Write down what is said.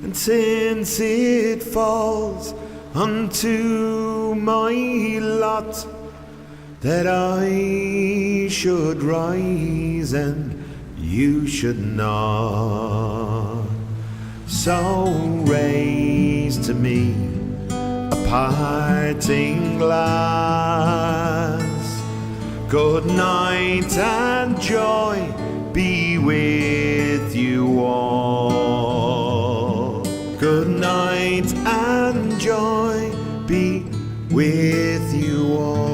And since it falls unto my lot that I should rise and you should not, so raise to me a parting glass. Good night and joy be with you all. Good night and joy be with you all.